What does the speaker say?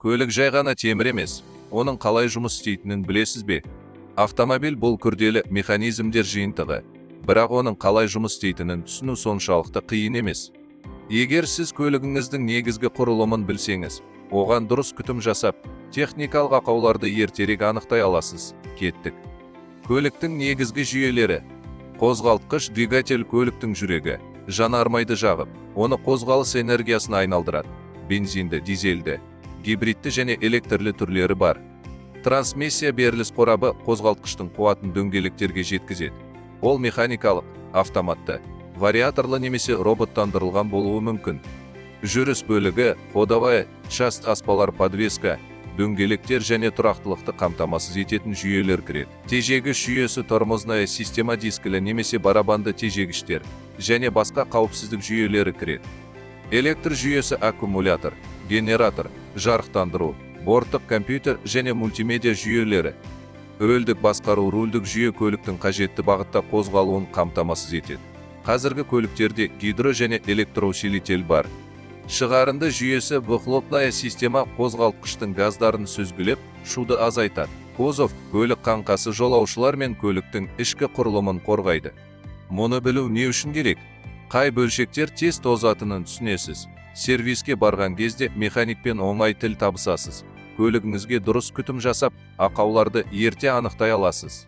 Көлік жай ғана темір емес, оның қалай жұмыс істейтінін білесіз бе? Автомобиль – бұл күрделі механизмдер жиынтығы, бірақ оның қалай жұмыс істейтінін түсіну соншалықты қиын емес. Егер сіз көлігіңіздің негізгі құрылымын білсеңіз, оған дұрыс күтім жасап, техникалық ақауларды ертерек анықтай аласыз. Кеттік. Көліктің негізгі жүйелері. Қозғалтқыш – двигатель, көліктің жүрегі, жанармайды жағып, оны қозғалыс энергиясына айналдырады. Бензинді, дизельді, гибридті және электрлі түрлері бар. Трансмиссия – беріліс қорабы, қозғалтқыштың қуатын дөңгелектерге жеткізеді. Ол механикалық, автоматты, вариаторлы немесе роботтандырылған болуы мүмкін. Жүріс бөлігі – ходовая часть, аспалар, подвеска, дөңгелектер және тұрақтылықты қамтамасыз ететін жүйелер кіреді. Тежегіш жүйесі – тормозная система, дискілі немесе барабанды тежегіштер және басқа қауіпсіздік жүйелері кіреді. Электр жүйесі: аккумулятор, генератор, жарықтандыру, борттық компьютер және мультимедиа жүйелері. Рөлдік басқару – рульдік жүйе, көліктің қажетті бағытта қозғалуын қамтамасыз етеді. Қазіргі көліктерде гидро және электроусилитель бар. Шығарынды жүйесі – выхлопная система, қозғалтқыштың газдарын сүзгілеп, шуды азайтады. Кузов – көлік қаңқасы, жолаушылар мен көліктің ішкі құрылымын қорғайды. Мұны білу не үшін керек? Қай бөлшектер тез тозатынын түсінесіз. Сервиске барған кезде механикпен оңай тіл табысасыз. Көлігіңізге дұрыс күтім жасап, ақауларды ерте анықтай аласыз.